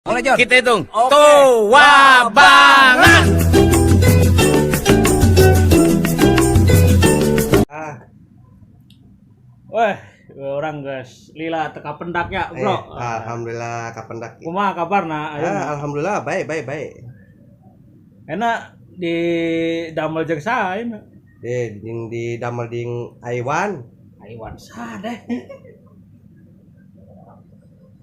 Boleh, John. Kita hitung. Oke. Tua banget. Ah, Wah, orang guys, lila teka pendaknya, bro. Alhamdulillah kapendak. Kumaha kabarna? Ayeuna? Ah, alhamdulillah baik baik baik. Enak di damel jeung saha ayeuna? Di damel ding Aiwan. Aiwan saha deh.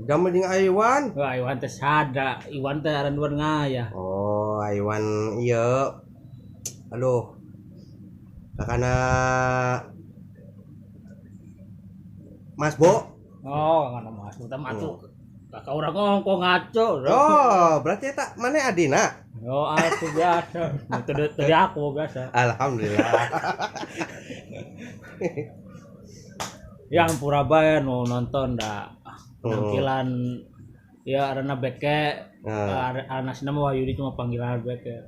Damel ding Aiwan. Wah, Aiwan teh sada, Iwan teh aran duan ngaya. Oh, Aiwan iya. Aduh. Kakana Mas Bo. Oh, kana Mas, utah matu. Kakak urang ngongko ngaco. Oh, berarti eta mana adina? Oh, aku biasa. Teu teu aku biasa. Alhamdulillah. Yang pura bae nu nonton da penampilan ya arana beke. Arana mah Wahyudi cuma panggilan beke.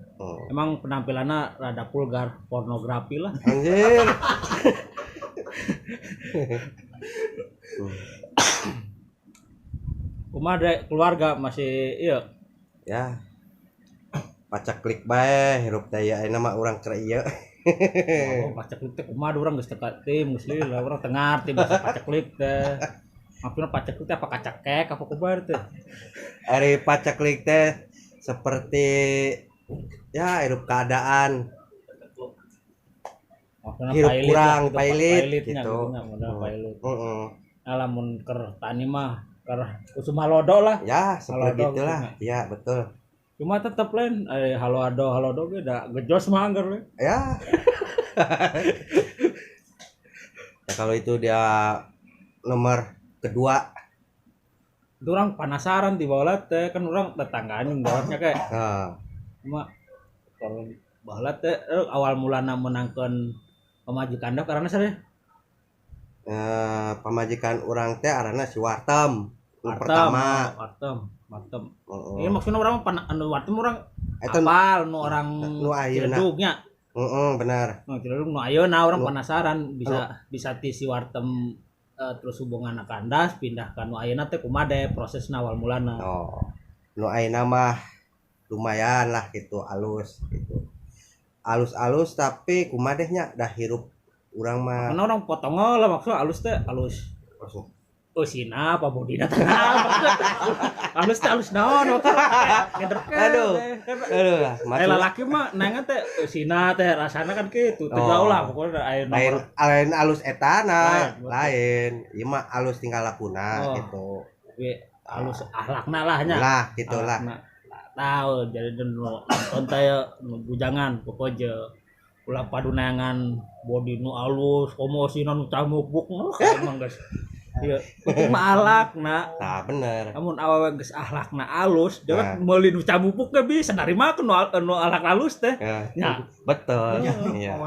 Emang penampilannya rada vulgar, pornografi lah. Anjir. Kumaha deh keluarga masih iya. Ya. Pacak klik bae hirup teh ya ayeuna mah urang keur ieu. Oh, pacaklik teh kumaha urang geus teka tim geus lila urang teu ngarti bahasa pacaklik teh. Maksudna pacaklik teh apa kacakek apa kumaha teh? Ari pacaklik teh seperti ya hirup keadaan. Maksudna hirup pailit kurang, lah, gitu, pailit, pailitnya gitu. gitu nya, modal pailit. Heeh. Nah, lamun keur tani mah keur kusuma lodo lah. Ya, seperti Halodo gitulah. gitu Ya, betul. Cuma tetep lain halo ado halo do ge da gejos mah anggar we. Ya. Ya kalau itu dia nomor kedua. Itu orang penasaran di bawah teh kan orang tetanggaan yang bawahnya kayak. Nah. Cuma kalau baheula teh awal mulana menangkeun pamajikan dah karena saya Pamajikan urang teh arana si Wartem. Nu pertama. Wartem, Wartem. Heeh. Iya maksudnya orang anu Wartem orang Eta apal nu orang nu ayeuna. Ciledugnya. Heeh, benar. Nu Ciledug nu ayeuna orang penasaran bisa bisa ti si Wartem terus hubungan kandas pindah ka nu ayeuna teh kumaha deh prosesna awal mulana. Oh. Nu ayeuna mah lumayan lah gitu, alus gitu. Alus-alus tapi kumaha deh nya dah hirup urang mah. Karena orang potong lah maksudnya alus teh alus. Eusina apa bodina teh alus teh alus naon maksudnya. Aduh. Aduh, Eh lalaki mah nanya teh eusina teh rasana kan kitu teu jauh lah pokoknya aya lain lain alus etana, Lain, lain. Ieu mah alus tinggal lakuna gitu. Tapi alus akhlakna lah nya. Lah gitulah. Tahu jadi nonton teh nu bujangan pokoknya ulah padunayangan body nu alus komo eusina nu camukbuk emang guys. Iya, penting mah akhlakna. Nah, bener. Namun awewe geus akhlakna alus, dewek meuli nu camupuk ge bisa narimakeun nu akhlak alus teh. Ya. Nya. Betul. Iya.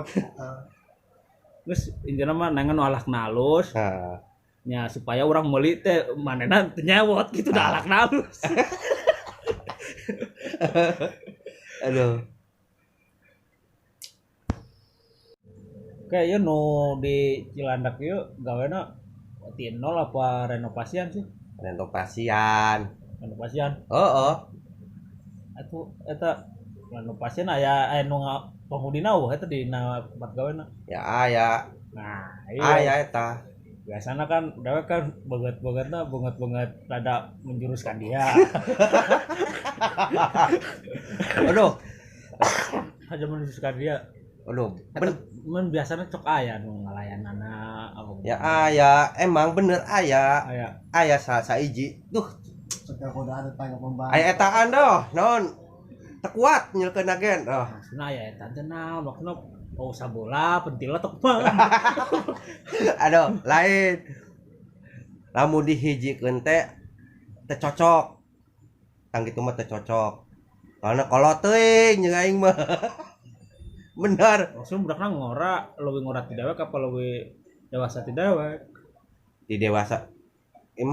Geus intina mah nangan nu akhlakna alus. Heeh. Nya supaya urang meuli teh manehna teu nyewot gitu da akhlakna alus. Aduh. Kayak ieu nu di Cilandak ieu gawena ti nol apa renovasian sih? Renovasian. Renovasian. Heeh. Atuh eta renovasian aya aya nu penghunina eueuh eta di na tempat gawena. Ya aya. Nah, iya. Aya eta. Biasana kan dewek kan beget-begetna banget-banget rada menjuruskan dia. Aduh. Aja menjuruskan dia. Aduh, men biasanya cok aya nu ngalayanana apa. Ya aya, emang bener aya. Aya. Aya saiji. Duh. Aya etaan doh, naon? Teu kuat nyelkeun agen. Oh. Maksudna aya eta teh naon? Maksudna oh sabola pentila tok mah. Aduh, lain. Lamun dihijikeun teh teu cocok. Tang kitu mah teu cocok. Karena kolot teuing jeung aing mah. Bener. Maksudnya budakna ngora, leuwih ngora ti dewek apa leuwih dewasa ti dewek? Di dewasa. Im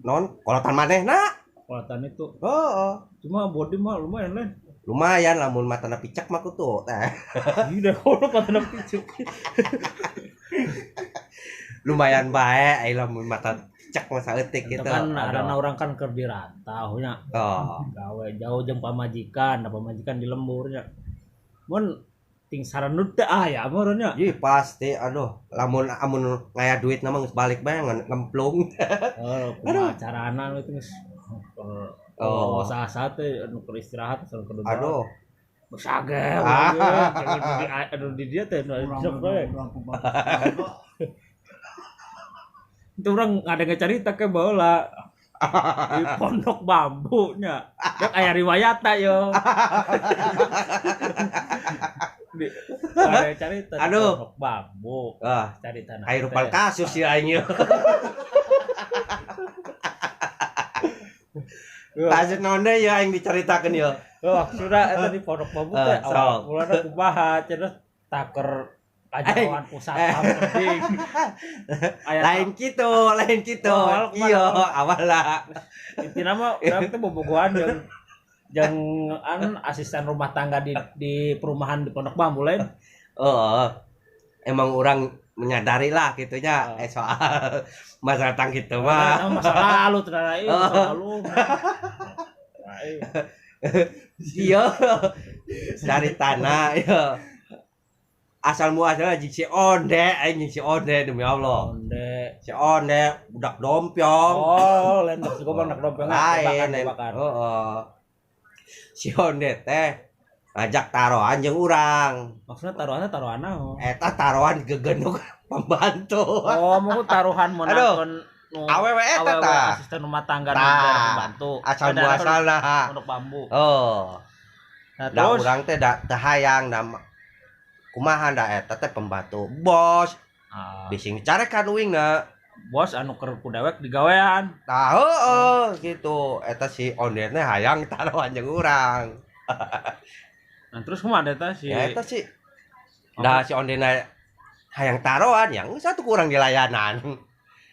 non kolotan manehna. Kolotan itu. Heeh. Cuma body mah lumayan lain. Lumayan lamun matana picak mah kutu teh. Iya kalau matana picek. Lumayan bae ai lamun mata Cek mah saeutik Itu gitu. kan karena orang kan keur di rantau nya. Oh. Gawe jauh jeung pamajikan, da pamajikan di lemburnya. Mun ting saranut teh aya meureun nya. Ih pasti aduh lamun amun ngaya duit mah geus balik bae ngemplung. Oh, kumaha carana nu itu geus. Oh. Oh, sasa teh anu keur istirahat keur keur. Aduh. Sage, aduh di dia teh nu sok we. Itu orang ada ngecarita ke baheula di pondok bambu nya. Dek aya riwayatna yo. Di ada carita di Aduh. pondok bambu. Ah, Carita na. kehidupan kasus sih aing ieu. Kasus naon deui ya aing dicaritakeun ieu. Oh, sudah eta di pondok bambu teh awal mulana kumaha cenah taker kajauhan pusat penting. Lain kitu, lain kitu. Iya, awalna. Intina mah urang teh bobogohan jeung an asisten rumah tangga di perumahan di Pondok Bambu lain. Heeh. Emang urang menyadari lah gitunya soal masalah tang kitu mah. Masa lalu ternyata ieu masa lalu. Iya. Dari tanah iya. Asal muasalnya jeung si Onde, aing jeung si Onde demi Allah. Onde. Si Onde budak dompyong. Oh, lain si gobang budak dompyong. Lain, heeh. Si Onde teh ngajak taruhan jeung urang. Maksudnya taruhannya taruhan naon? Eta taruhan gegenuk pembantu. Oh, mau taruhan mau nonton awewe eta tah. Asisten rumah tangga nu pembantu. Asal muasalna pondok bambu. Oh. Nah, terus urang teh da teu hayang da kumaha da eta teh pembantu bos. Bising carekan uingna. Bos anu keur ku dewek digawean. Tah heueuh gitu. Eta si Onde teh hayang taruhan jeung urang. Nah, terus kumaha eta si Ya eta si da si Onde na hayang taruhan yang satu kurang di layanan.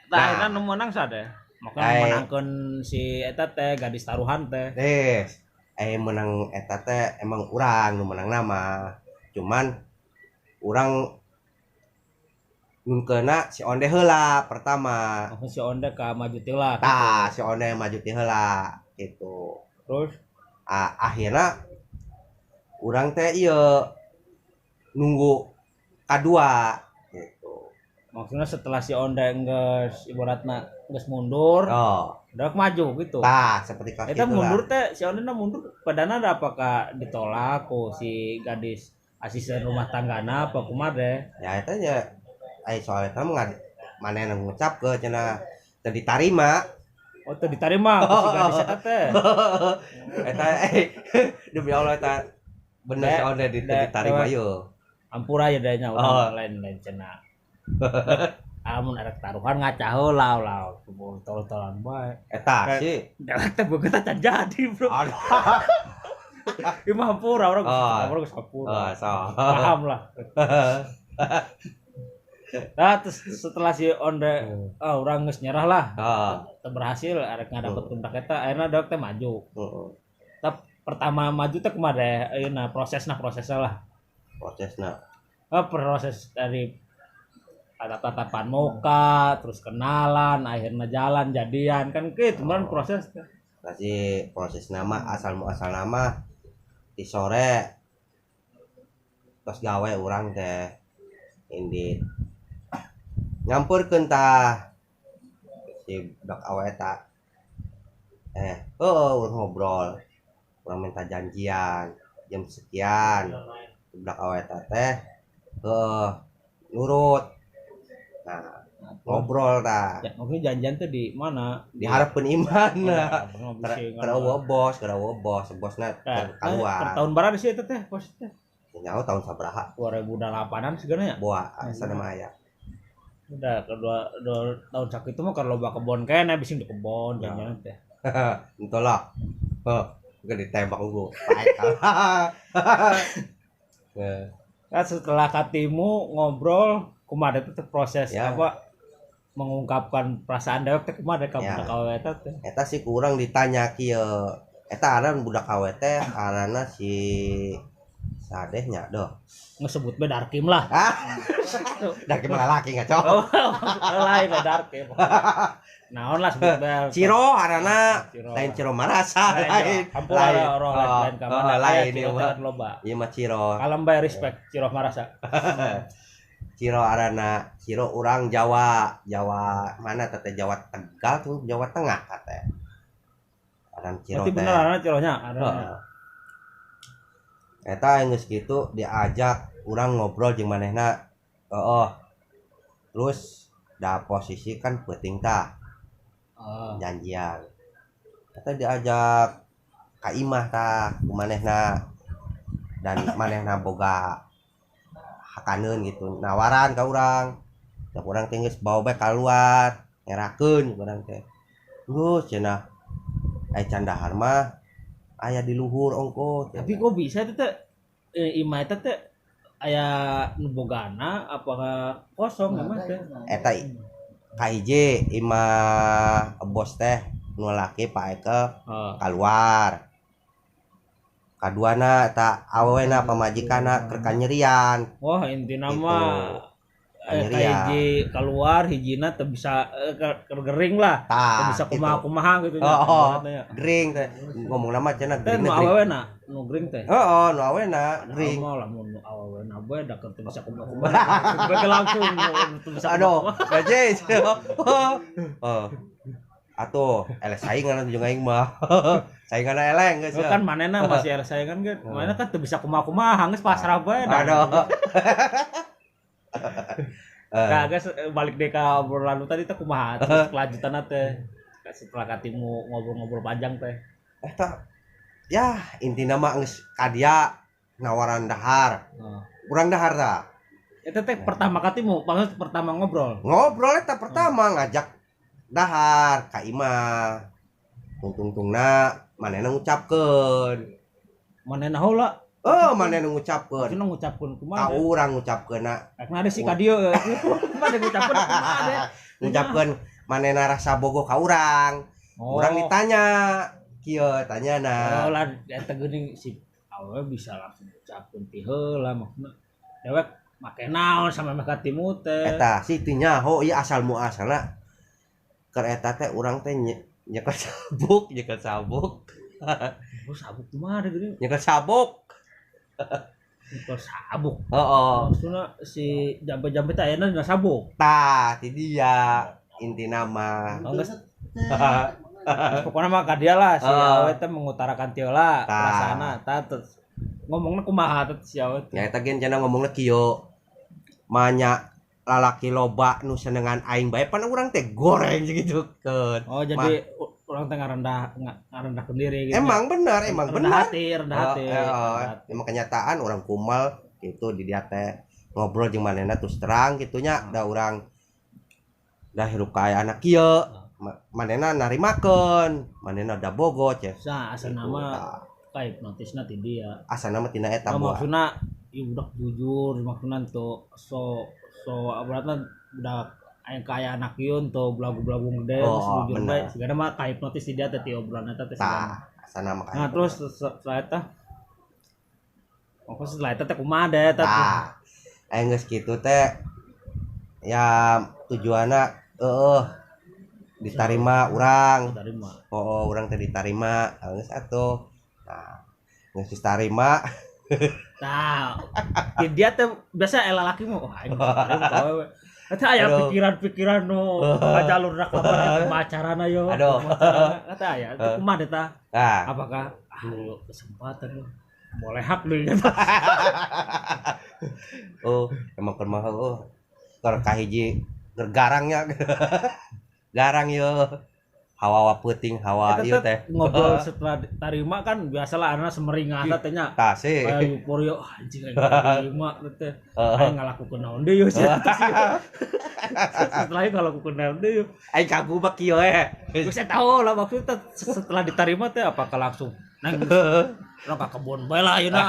Tah akhirna nu meunang sade. Maka nu meunangkeun si eta teh gadis taruhan teh. Des. Menang eta teh emang urang nu menang nama. Cuman urang nungkeuna si Onde heula pertama. Oh, si Onde ka maju ti heula. Tah, si Onde maju ti heula gitu. Terus akhirna urang teh ieu nunggu kadua gitu. Maksudnya setelah si Onde geus ibaratna geus mundur. Oh. Udah maju gitu. Tah, seperti kayak gitu. Eta mundur teh si Onde mundur padana ada apakah ditolak ku si gadis asisten rumah tanggana apa kumaha deh? Ya eta nya ai soal eta mah manehna ngucapkeun cenah teu ditarima. Oh, teu ditarima ku si gadis eta teh. Eta demi Allah eta bener si Onde teu ditarima yeuh. Ampura ya danya urang lain-lain cenah. Amun ada taruhan ngaca heula lah, tol-tolan bae. Eta sih. Dewek teh beungeut can jadi, Bro. Ieu mah hampura urang geus hampura. Paham lah. Nah, terus setelah si Onde urang geus nyerah lah. Teu berhasil arek ngadapet kontrak eta, akhirna dewek teh maju. Heeh. Tap pertama maju teh kumaha deh ayeuna prosesna lah. Prosesna. Proses dari ada tatapan muka, terus kenalan, akhirnya jalan, jadian, kan gitu, kan proses. Kasih proses nama, asal muasal nama, di sore, terus gawe urang teh, indit, nyampurkeun tah, si budak awe eta, urang ngobrol, urang minta janjian, jam sekian, budak awe eta teh, nurut. Nah, ngobrol tah. Ya, mungkin janjian tuh di mana? Di harapan iman. Keur bos, bos, bosna keluar. Tahun berapa sih itu teh, bos teh? Nyaho tahun sabaraha? 2008-an segala nya. Boa, asa mah aya. Udah kedua tahun sakitu mah keur loba kebon kene bising di kebon janjian teh. Henteu lah. Heuh, geus ditembak unggul. Nah, setelah katimu ngobrol kumaha teh proses ya. Apa mengungkapkan perasaan dewek teh kumaha ka budak awewe eta teh. Eta sih kurang ditanya kieu. Eta aran budak awewe teh aranna si sadeh nya doh. Ngesebut be Darkim lah. Ah. Darkim lalaki ngaco. Oh, lain lah Darkim. Naon lah sebut bae. Ciro arana lain Ciro Marasa lain. Lain lain ka mana lain ieu mah. Ieu mah Ciro. Kalem bae respect Ciro Marasa. Ciro arana Ciro urang Jawa, Jawa mana teh Jawa Tegal tuh Jawa Tengah teh. Aran Ciro teh. Berarti bener arana Cironya, arana. Eta geus kitu diajak urang ngobrol jeung manehna. Heeh. Terus da posisi kan peuting tah. Janjian. Eta diajak ka imah tah ku manehna. Dan manehna boga hakaneun gitu, nawaran ka urang. Da urang teh geus bawa bae kaluar, ngerakeun urang teh. Geus cenah ai can dahar mah aya di luhur ongko. Tapi kok bisa teh imah eta teh aya nu bogana apa kosong imah teh? Eta kahiji imah bos teh nu laki Pak Eke kaluar. Kaduana eta awewena pamajikanna keur kanyerian. Wah intina mah hiji keluar hijina teu bisa gering lah. Teu bisa kumaha-kumaha gitu nya. Oh, gering teh ngomongna mah cenah gering. Nu awewena nu gering teh. Heeh, nu awewena gering. Moal lamun nu awewena bae da teu bisa kumaha-kumaha. Bae langsung teu bisa. Aduh, gaje. Oh. Atuh, eleh saingan jeung aing mah. Saingan eleng geus. Kan manehna masih eleh saingan ge. Manehna kan teu bisa kumaha-kumaha geus pasrah bae. Aduh. Nah, guys, balik deh ka obrolan lu tadi teh kumaha terus kelanjutanna teh setelah katimu ngobrol-ngobrol panjang teh. Eta ya intina mah geus ka dia nawaran dahar. Urang dahar tah. Eta teh pertama katimu, maksud pertama ngobrol. Ngobrol eta pertama ngajak dahar ka imah. Tungtungna manehna ngucapkeun. Manehna heula. Oh, manehna ngucapkeun. Manehna ngucapkeun kumaha? Ka urang ngucapkeunna. Rek ada si ka dieu. Kumaha ngucapkeun kumaha deh. Ngucapkeun manehna rasa bogoh ka urang. Oh. Urang ditanya, kieu tanyana. Oh, lah eta geuning si awewe bisa langsung ngucapkeun ti heula maksudna. Dewek make naon sama meh katimu teh. Eta si teu nyaho ieu asal muasalna. Keur eta teh urang teh nyekel sabuk, nyekel sabuk. Oh, sabuk kumaha geuning? Nyekel sabuk. Nyekel sabuk. Heeh. Maksudna si jampe-jampe teh ayana dina sabuk. Tah, ti dia intina mah. Geus. Pokona mah ka dia lah si awe teh mengutarakan ti heula perasaanna tah terus ngomongna kumaha teh si awe teh. Ya eta ge cenah ngomongna kieu. Manya lalaki loba nu senengan aing bae pan urang teh goreng gitu keun. Oh, jadi urang teh ngarendahkeun diri gitu. Emang bener, emang rendah hati, rendah hati. Emang kenyataan orang kumal gitu di dia teh ngobrol jeung manehna terus terang kitu nya da urang da hirup ka aya anak kieu. Manehna narimakeun, manehna da bogo ceh. Sa asana mah ka hipnotisna ti dia. Asana mah tina eta buah. Maksudna ieu budak jujur, maksudna teu so abaratna budak aya kaya anak ieu teu belagu-belagu gede jujur bae sigana mah ka hipnotis di dia teh ti obrolan eta teh sigana. Asana mah. Nah, terus setelah eta oh, setelah eta teh kumaha deh eta. Tah. Aya geus kitu teh ya tujuanna heueuh ditarima urang. Ditarima. Oh, urang teh ditarima geus atuh. Nah, geus ditarima. Nah, dia teh biasa lalaki mah wah aing ditarima ka awewe. Eta aya pikiran-pikiran nu jalurna ka kumaha acarana yo. Aduh. Eta aya teh kumaha teh tah? Apakah ayo kesempatan boleh hak deui. Oh, emang kumaha oh. Keur kahiji garangnya. Garang yo. Hawa peuting hawa ieu teh. Ngobrol setelah tarima kan biasalah anak semeringah teh nya. Tah sih. Kayak euforia anjing aing tarima teh. Aing ngalakukeun naon deui yo. Setelah itu ngalakukeun naon deui yo. Aing kagum mah kieu we. Geus tahu lah maksudnya setelah diterima teh apakah langsung nang urang ka kebon bae lah ayeuna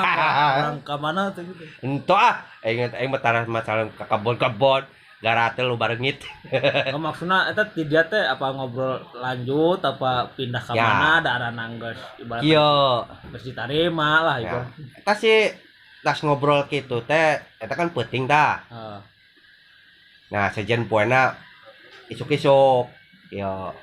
urang ka mana teh gitu. Henteu ah, aing aing mah tarah masalah ka kebon-kebon. Garate lu barengit. Nggak maksudna eta ti dia teh apa ngobrol lanjut apa pindah ke ya. Mana da arana geus ibarat kieu geus ditarima lah ya. Eta sih tas ngobrol kitu teh eta kan peuting tah. Heeh. Nah, sejen poena isuk-isuk. Yo.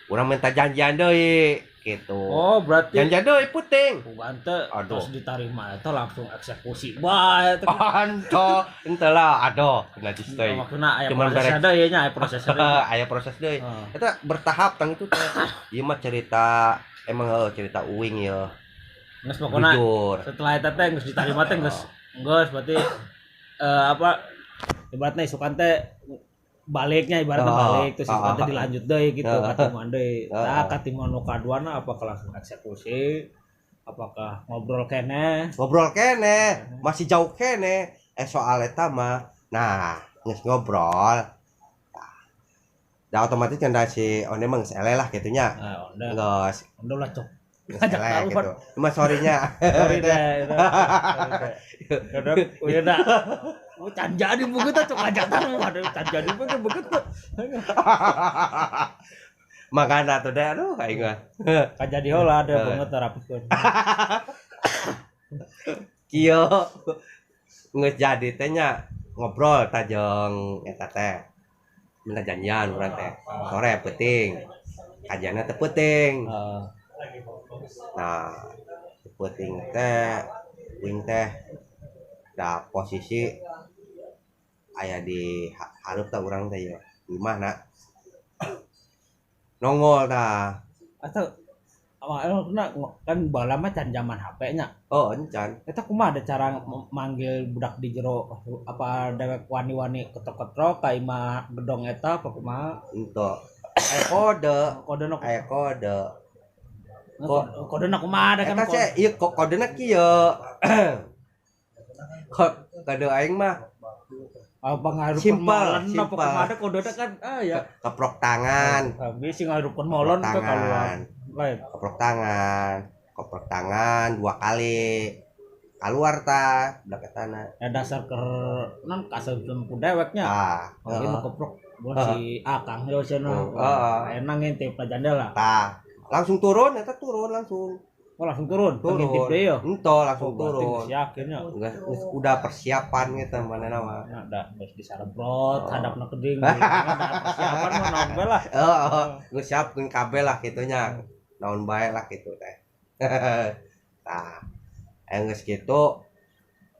Urang minta janjian deui gitu. Oh, berarti janjian deui puting. Bukan teh Aduh. terus diterima eta langsung eksekusi bae teh. Anto, ente lah, aduh, najis deui. Maksudna aya Cuman prosesna deui nya, aya prosesna deui. Aya proses deui. Heeh. Eta bertahap tang itu teh. Ieu mah cerita emang heuh cerita uing ya. Geus pokona Jujur. setelah eta teh geus diterima teh geus geus berarti apa ibaratnya isukan teh baliknya ibaratnya balik terus isukan teh dilanjut deui gitu katimuan deui. Tah katimuan nu kaduana apakah langsung eksekusi apakah ngobrol keneh? Ngobrol keneh, masih jauh keneh. Soal eta mah. Nah, geus ngobrol. Nah, otomatis kan si onde mah geus eleh lah kitu nya. Nah, onde. Geus. Onde lah cok. Geus eleh gitu. Cuma sorry-nya. Sorry deh. Udah dah. Oh, can jadi begitu cok ajatan waduh can jadi begitu. Makana tuh deh aduh aing mah. Kajadi heula ada banget rapikeun. Kieu geus jadi teh nya ngobrol ta jeung eta teh. Minta janjian urang teh. Sore peuting. Kajianna teh peuting. Nah, peuting teh wing teh da posisi aya di hareup tah urang teh ieu. Di imahna. Nongol tah. Atau awalna kan baheula mah can zaman HP nya. Oh, encan. Eta kumaha ada cara manggil budak di jero apa dewek wani-wani ketrok-ketrok ka imah gedong eta apa kumaha? Ento. Aya kode. Kodena aya kode. Kodena kumaha ada kan? Eta sih ieu kodena kieu. Kode aing mah apa ngarupeun molen apa kumaha ada kodena kan ah ya. Keprok tangan. Habis sing ngarupeun molen teh keluar. Lain. Keprok tangan 2 kali. Keluar ta budak etana. Ya dasar keur non kaseukeun ku deweknya. Tah. Oh, ieu keprok buat si Akang yo cenah. Enak ngintip ka jandela. Tah. Langsung turun eta turun langsung. Oh, langsung turun. Ngintip deui yo. Ento langsung turun. Yakin nya. Geus udah persiapan gitu manehna mah. Nah, da geus disarebrot hadapna keding. Da persiapan mah naon bae lah. Heeh, geus siapkeun kabeh lah kitu nya. Naon bae lah kitu teh. Tah. Geus kitu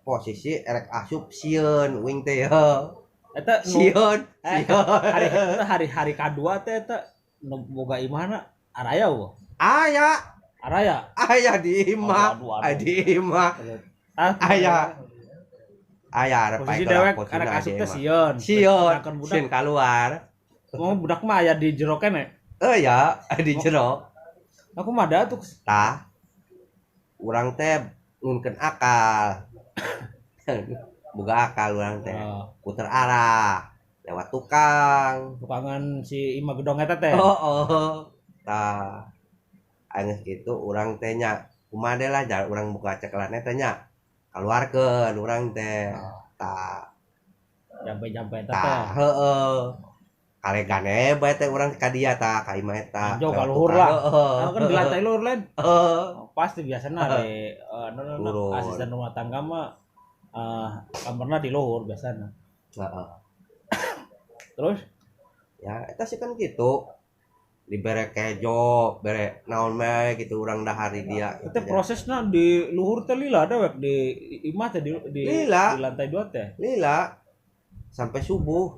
posisi erek asup sieun uing teh ye. Eta sieun, sieun. Hari-hari kadua teh eta nu boga imahna araya eueuh. Aya. Araya. Aya di imah. Di imah. Aya. Aya posisi dewek arek asup teh sieun. Sieun. Sieun kaluar. Mau budak mah aya di jero keneh. Ya, di jero. Aku mah ada tuh. Tah. Urang teh ngunkeun akal. Boga akal urang teh. Puter arah lewat tukang. Tukangan si imah gedong eta teh. Oh. Tah. Geus kitu urang teh nya kumaha deui lah jalan urang buka cekelan teh nya. Kaluarkeun urang teh. Tah. Jampe-jampe eta teh. Tah, heeh. Kalegane bae teh urang ka dia tah ka imah eta. Jauh ka luhur lah. Nah, kan di lantai luhur lain. Heeh. Pasti biasana di asisten rumah tangga mah kamarna di luhur biasana. Heeh. Terus ya eta sih kan gitu. Dibere kejo, bere naon mah gitu urang dahar di dia. Itu prosesna di luhur teh lila dewek di imah teh di lantai 2 teh. Lila sampai subuh.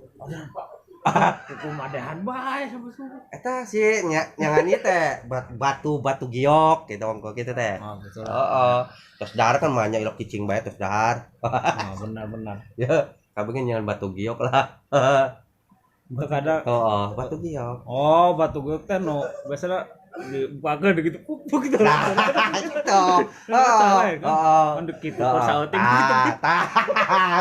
Kumadehan bae sampai subuh. Eta sih nyangan ieu teh batu giok gitu ongko kitu teh. Oh, betul. Heeh. Terus dahar kan banyak ilok cicing bae terus dahar. Oh, benar-benar. Ya, kabeh nyangan batu giok lah. Kadang oh, batu giok. Oh, batu giok teh no biasana dibukakeun gitu. Gitu. Nah, gitu. Heeh. Kan kitu sauting gitu. Tah,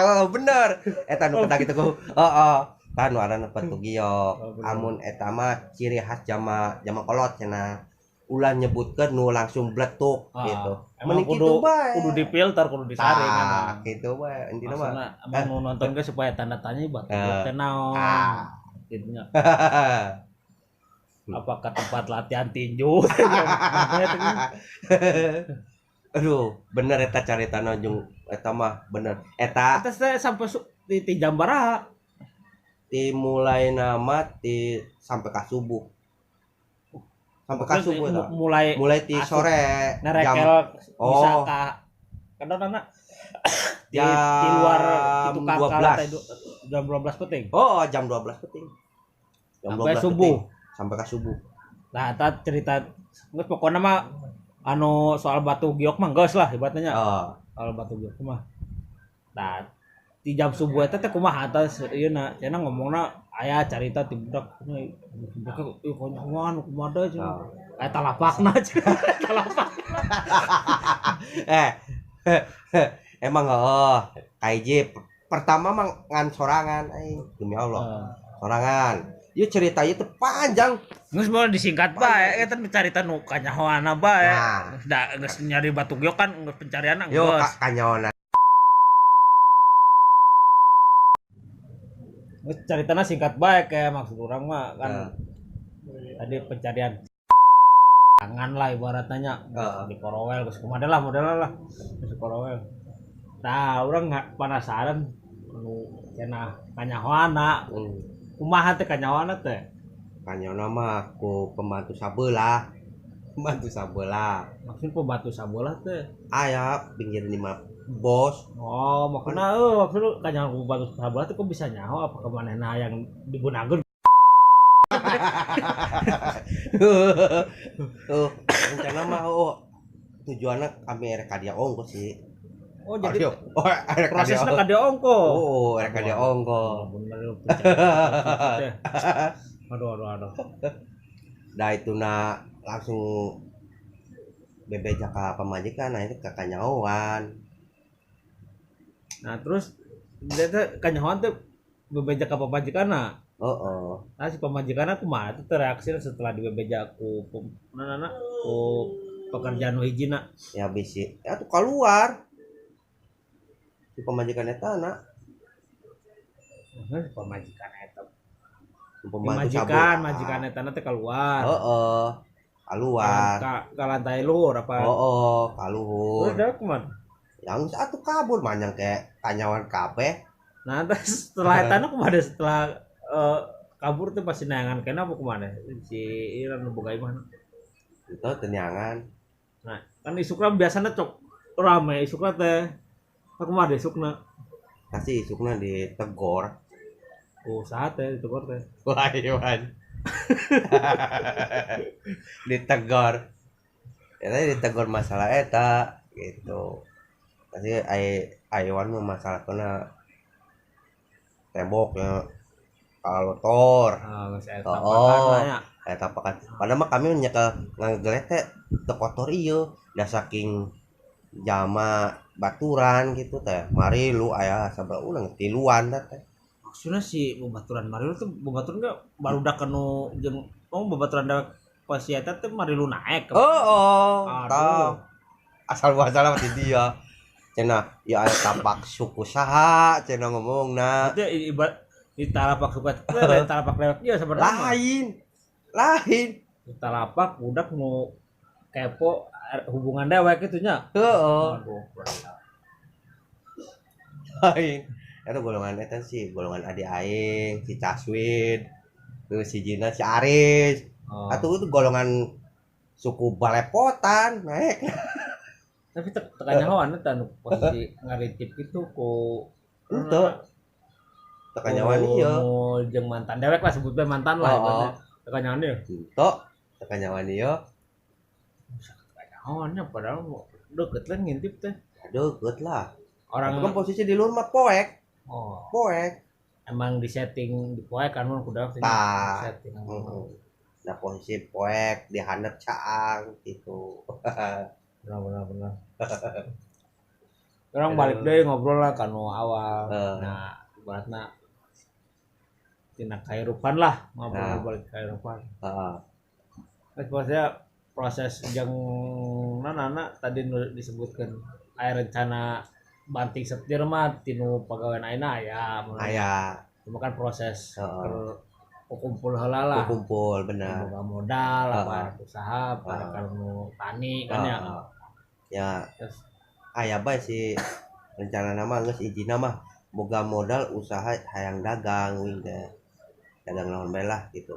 oh, bener. Eta nu kata gitu ku. Heeh. Tah nu aranna batu giok. Amun eta mah ciri khas jama kolot cenah. Ulah nyebutkeun nu langsung bletuk gitu. Emang kudu kudu difilter, kudu disaring emang. Gitu bae intina mah. Emang nu nonton ge supaya tanda tanya batu giok teh naon. Gitu nya. Apakah tempat latihan tinju? Aduh, bener eta caritana jeung eta mah bener. Eta sampai di jam baraha? Ti mulai nama ti sampai ka subuh. Sampai ka subuh eta. Mulai ti sore jam bisa ka kadang di luar itu kakak jam 12 penting. Oh, jam 12 penting. Jam sampai 12 subuh. Penting. Sampai ka subuh. Nah, eta cerita geus pokona mah anu soal batu giok mah geus lah ibaratnya. Oh. Soal batu giok mah. Nah, di jam subuh eta teh kumaha atas ieu na cenah ngomongna aya carita ti budak budak ieu konyoan kumaha deui cenah. Aya talapakna cenah. Talapak. Emang heeh kaiji pertama mah ngan sorangan aing demi Allah. Sorangan. Ieu cerita ieu teh panjang. Geus moal disingkat bae eta carita nu kanyahoana bae. Da geus nyari batu giok kan geus pencarianna geus. Yo kanyahoana. Geus caritana singkat bae kayak maksud urang mah kan. Tadi pencarian tangan lah ibaratnya di Korowel geus kumaha lah modelna lah geus Korowel. Nah, urang nggak penasaran anu cenah kanyahoana. Kumaha teh kanyahoana teh? Kanyahoana mah ku pembantu sabelah. Pembantu sabelah. Maksud pembantu sabelah teh? Aya pinggir lima bos. Oh, makna eueuh maksud kanyahoana ku pembantu sabelah teh kok bisa nyaho apa ke manehna yang dibunageun? Tuh, rencana mah tujuanna kami rek ka dia ongko sih. Oh, jadi prosesnya ka dia ongko. Oh, rek ka dia ongko. Bener lu. Aduh. Dah itu na langsung bebeja ka pamajikan, nah itu ka kanyahoan. Nah, terus dia teh kanyahoan teh bebeja ka pamajikanna. Heeh. Nah, si pamajikanna kumaha teh reaksi setelah dibebeja ku nana ku pekerjaan nu hijina. Ya bisi, ya tuh keluar. Si pamajikan eta na. Pamajikan eta. Pemajikan, majikan eta teh keluar. Heeh. Keluar. Ka lantai luhur apa? Heeh, ka luhur. Terus dia kumaha? Yang atuh kabur manyang ke kanyawan kabeh. Nah, terus setelah eta nu kumaha setelah kabur tuh pasti neangan kena apa kumaha si Iran nu boga imah. Itu teu neangan. Nah, kan isukna biasana cok rame isukna teh. Aku mah isukna. Kasih isukna ditegor. Oh, saha teh ditegor teh? Wah, Iwan. Ditegor. Ya ditegor masalah eta gitu. Kasih Iwan mah masalah kena temboknya kalau tor. Oh, eta pakan. Padahal mah kami nyekel ngagelet teh teu kotor ieu, da saking jama baturan gitu teh. Mari lu aya sabaraha ulang tiluan teh. Maksudnya si babaturan Marilu tuh babaturan ge barudak kanu jeung oh babaturan da pas si eta teh Marilu naek. Oh, tah. Asal muasal mah di dia. Cenah ya aya tapak suku saha cenah ngomongna. Teh ibarat di talapak suku teh lain talapak lewat ieu sebenarnya. Lain. Di talapak budak nu kepo hubungan dewek kitu nya. Heeh. Aduh. Lain. Eta golongan eta sih, golongan adik aing, si Caswin, terus si Jina, si Aris. Oh. Atuh itu golongan suku balepotan naik. Tapi tekannya hawan eta nu posisi ngaritip kitu ku henteu. Tekanyawan ieu. Jeung mantan dewek lah sebut bae mantan lah ibaratnya. Tekanyawan ieu. Henteu, tekanyawan ieu. Tekanyawannya padahal deket lah ngintip teh. Deket lah. Orang kan posisi di luar mah poek. Oh. Poek. Emang di setting di poek kan mun kudu setting. Nah posisi poek di handap caang gitu. Benar. Orang balik deh ngobrol lah kanu awal. Nah, ibaratna tina kahirupan lah, ngobrol balik kahirupan. Heeh. Terus maksudnya proses yang nana tadi disebutkan aya rencana banting setir mah tinu pagawean ayeuna aya. Aya. Cuma kan proses kumpul heula lah. Kumpul benar. Boga modal apa usaha para nu tani kan ya. Ya. Terus aya bae si rencana nama geus ijina mah Boga modal usaha hayang dagang uing teh. Dagang naon bae lah gitu.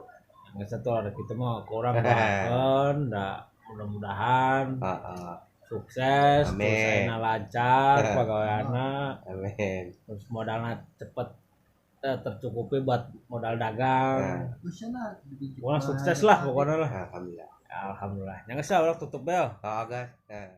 Nggak satu ada kita mah kurang doakeun da mudah-mudahan Heeh. sukses, Amin. terus ayeuna lancar pagaweanna, Amin. terus modalnya cepet tercukupi buat modal dagang. Nah. Pokoknya sukses lah pokoknya lah. Alhamdulillah. Alhamdulillah. Yang geus lah urang tutup bel. Oh, guys. Nah.